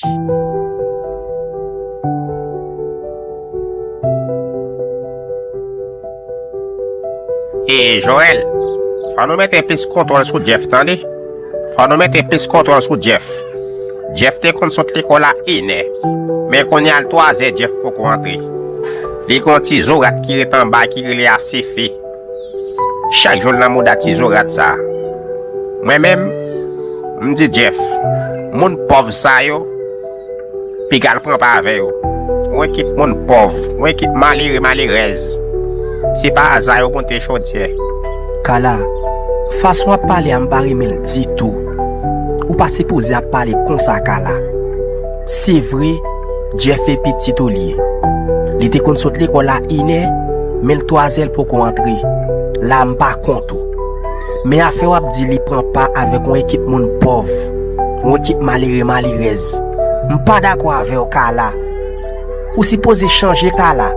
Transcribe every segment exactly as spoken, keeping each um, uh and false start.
E Joel, fò nou mete plis kontwòl sou Jeff, tande? Fò nou mete plis kontwòl sou Jeff. Jeff te konn sot lekòl a inè, men kounye a l twazè Jeff poko antre. Li gen yon ti zo rat ki ret anba ki rele Asefi. Chak jou l nan mouda ti zo rat sa. Mwen menm, m di Jeff, moun pòv sa yo, piga l pran pa avè yo. Yon ekip moun pòv, yon ekip malere malerèz. Se pa aza yo moute chodyè. Kala, fason w ap pale a m pa renmen l ditou. Ou pa sipoze ap pale konsa, Kala. Se vre, Jeff e pitit ou l ye. Li te konn sot lekòl a inè, men l twazè l poko antre. La a m pa kont ou. Men afè w ap di li pran pa avèk yon ekip moun pòv, yon ekip malere malerèz. M pa dakò avè w, Kala. Ou sipoze chanje, Kala.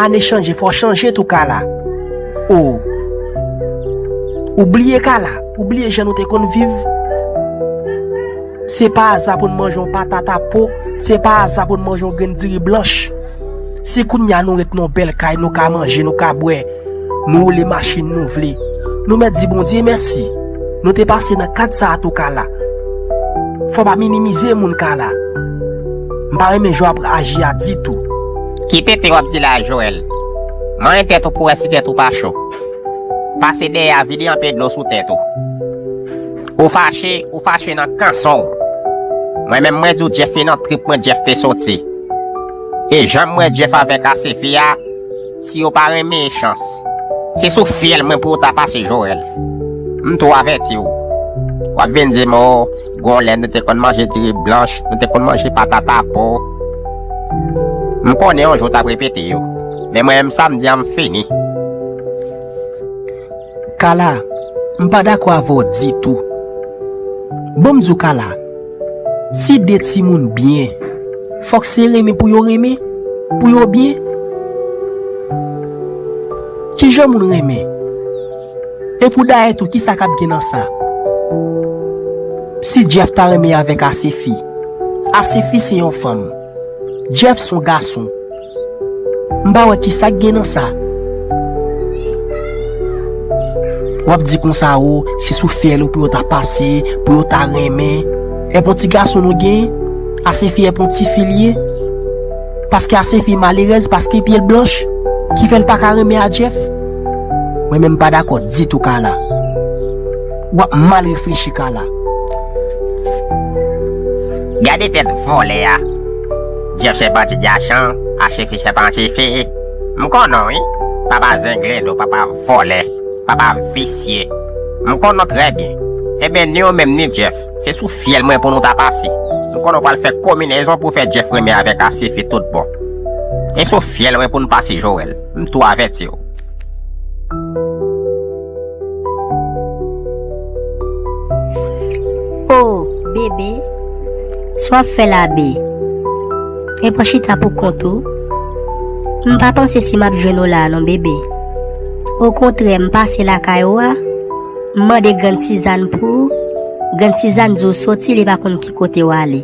Ane chanje, fò w chanje tou, Kala. O. Ou bliye, Kala? Ou bliye jan nou te konn viv? Se pa aza pou n manje yon patat a po, se pa aza pou n manje yon grenn diri blanch. Si kounye a nou ret nan yon bèl kay, nou ka manje, nou ka bwè, nou woule machin nou vle, nou mèt di Bondye mèsi. Nou te pase nan kad sa a tou, Kala. Fò w pa minimize moun, Kala. M pa renmen jan w ap aji a ditou. Ki tenten w ap di la a, Joel? Manyen tèt ou pou w wè si tèt ou pa cho. Pase dèyè a vide yon pye dlo sou tèt ou. Ou fache, ou fache nan kanson w. Mwen menm mwen di w Jeff e nan trip mwen Jeff te soti. E jan m wè Jeff avèk Asefi a, si yo pa renmen chans, se sou fyèl mwen pou yo ta pase, Joel. M tou avèti w. W ap vin di m, o, gon lè nou te konn manje diri blanch, nou te konn manje patat a po. M konnen yon jou w t ap repete yo. Men mwen menm sa m di a m fini. Kala, m pa dakò avè w ditou. Ban m di w, Kala, si de timoun byen, fòk se renmen pou yo renmen, pou yo byen. Ki jan moun renmen? E pou dayè tou, kisa k ap gen nan sa? Si Jeff ta renmen avèk Asefi, Asefi se yon fanm. Jeff se yon gason. M pa wè kisa k gen nan sa. W ap di konsa, o, se sou fyèl ou pou yo ta pase, pou yo ta renmen. Epi yon ti gason nou gen, Asefi epi yon ti fi l ye. Paske Asefi malerèz, paske pye l blanch, ki fè l pa ka renmen a Jeff. Mwen menm m pa dakò ditou, Kala. W ap mal reflechi, Kala. Gade tèt vòlè a. Jeff se bandi djachan, Asefi se bandi fi. M konnen w wi. Papa zenglendo, papa vòlè, papa visye. M konnen w trè byen. Ebyen, ni ou menm ni Jeff, se sou fyèl mwen pou nou ta pase. M konnen w pral fè konminezon pou fè Jeff renmen avèk Asefi tout bon. E sou fyèl mwen pou n pase, Joel. M tou avèti w. O, bebe, sa w ap fè la, be? E pran chita pou kont ou. M pa panse si m ap jwenn ou la a non, bebe. Okontrè, m pase lakay ou a, m mande Grann Sizàn pou ou. Grann Sizàn di w soti, li pa konn ki kote w ale.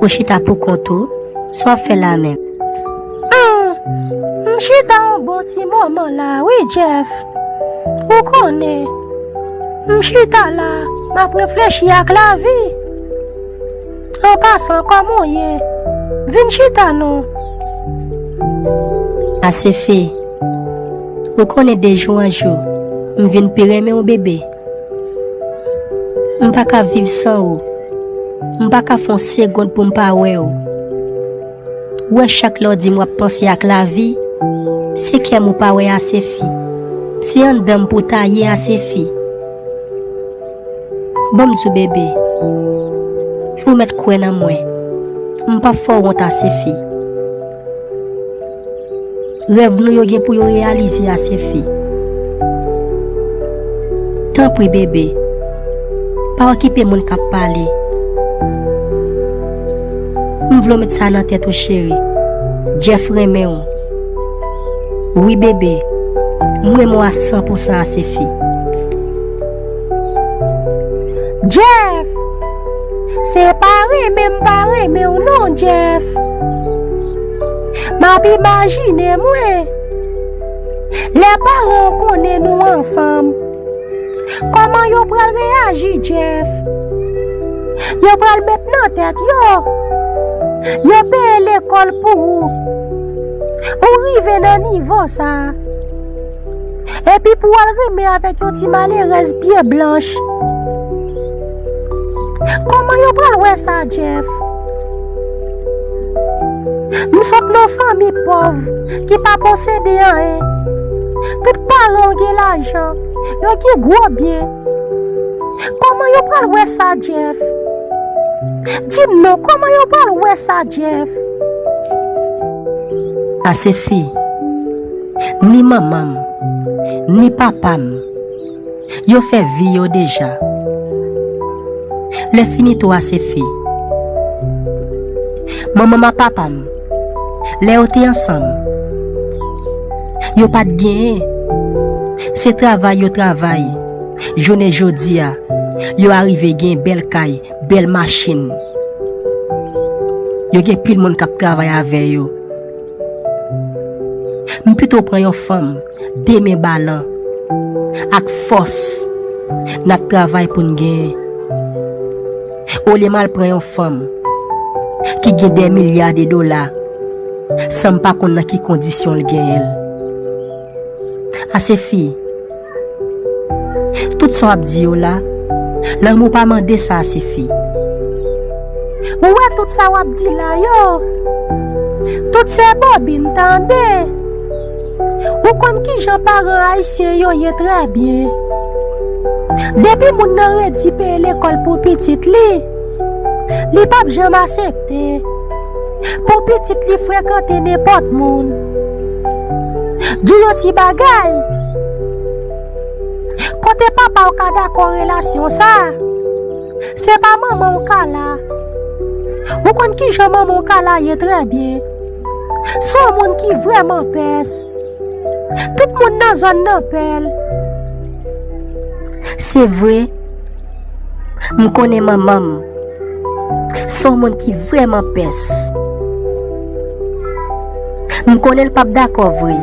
Ou chita pou kont ou, sa w ap fè la menm? Humm, m chita yon bon ti moman la wi, Jeff. Ou konnen, m chita la, m ap reflechi ak lavi. An pasan, kòman w ye? Vin chita non. Asefi, ou konnen de jou an jou, m vin pi renmen w, bebe. M pa ka viv san ou. M pa ka fè yon segonn pou m pa wè ou. Ou wè, chak lè w di m w ap panse ak lavi, se kè m ou pa wè Asefi. Se anndan m pou w ta ye Asefi. Ban m di w, bebe, fò w mèt kwè nan mwen. M p ap fè w wont, Asefi. Rèv nou yo gen pou yo reyalize, Asefi. Tanpri, bebe, pa okipe moun k ap pale. M vle w met sa nan tèt ou, cheri. Jeff renmen w. Wi, bebe, m renmen w a san pou san, Asefi. Jeff! Se pa renmen m pa renmen w non, Jeff. M ap imajine mwen. Lè paran w konnen nou ansanm, kòman yo pral reyaji, Jeff? Yo pral met nan tèt yo, yo peye lekòl pou ou. Ou rive nan nivo sa a. Epi pou w al renmen avèk yon ti malerèz pye blanch. Kòman yo pral wè sa, Jeff? M sot nan fanmi pòv ki pa posede anyen. Tout paran w gen lajan, yo gen gwo byen. Kòman yo pral wè sa, Jeff? Di m non, kòman yo pral wè sa, Jeff? Asefi, ni manman m, ni papa m, yo fè vi yo deja. Lè fini tou, Asefi, manman m ak papa m, lè yo te ansanm, yo pa t genyen. Se travay yo travay. Jounen jodi a, yo arive gen bèl kay, bèl machin. Yo gen pil moun k ap travay avè yo. M pito pran yon fanm, de men balan, ak fòs, n ap travay pou n genyen. Olye m al pran yon fanm ki gen dè milya de dola, san m pa konn nan ki kondisyon l genyen l. Asefi, tout sa w ap di yo la, lanmou pa mande sa, Asefi. Ou wè tout sa w ap di la yo? Tout se bobin, tande. Ou konn kijan paran ayisyen yo ye trè byen. Depi moun nan redi peye lekòl pou pitit li, li p ap janm aksepte pou pitit li frekante nenpòt moun. Di yon ti bagay. Kote papa w ka dakò relasyon sa? Se pa manman w ka la. Ou konn kijan manman w ka la ye trè byen. Se yon moun ki vrèman pès. Tout moun nan zòn nan pè l. Se vre, m konnen manman m se yon moun ki vrèman pès. M konnen l p ap dakò vre.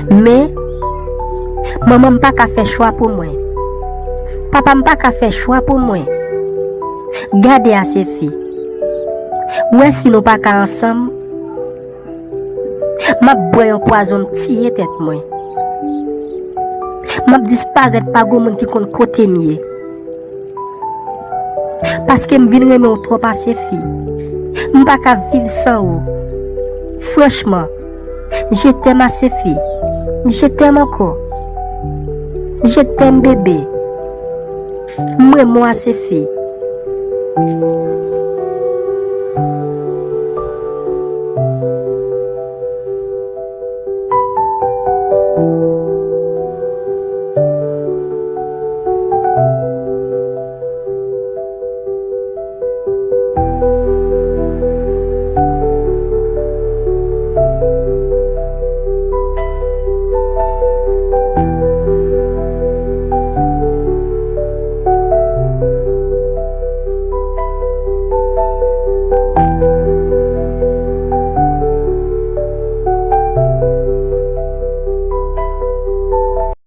Men, manman m pa ka fè chwa pou mwen. Papa m pa ka fè chwa pou mwen. Gade Asefi. Ou wè si nou pa ka ansanm, m ap bwè yon pwazon, m tiye tèt mwen. M ap disparèt, pa gon moun ki konn kote m ye. Paske m vin renmen w twòp Asefi. M pa ka viv san ou. Franchman, je t'aime Asefi. Je t'aime ankò. Je t'aime bebe. M renmen w Asefi.